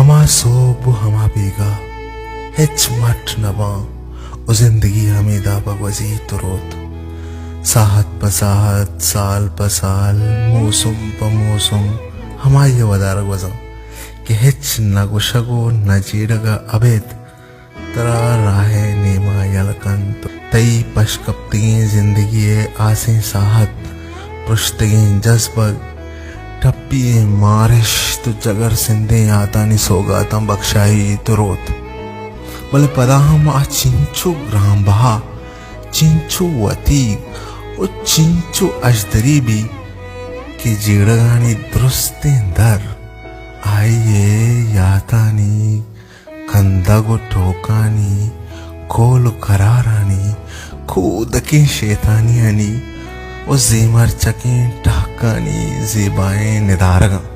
ہما سہب و ہما بیگاہ ہچ مٹ نہ باں و زندگی ہمے داب ء گوزیت و روت۔ ساہت پہ ساہت، سال پہ سال، موسم پہ موسم ہمائی ء ودار ء گوزاں کہ ہچ نہ گوشگ و نہ جیڑگ ء ابید ترا راہ ء نیما یل کنت۔ تئی پشکپتگیں زندگی ء آسیں ساہت، پرشتگیں جزبگ، ٹپی ئیں مارشت و جگر سندیں یاتانی سوگاتاں بکشائیت و روت۔ بلے پدا ہم آ چنچو گرانبہا، چنچو وتیگ و چنچو اژدری بیت کہ جیڑگانی درستیں در آئی ء یاتانی کندگ و ٹوکانی، کول و کرارانی، کودکیں شیطانیانی و زیمرچکیں ٹہکانی زیبائیں ندارگاں۔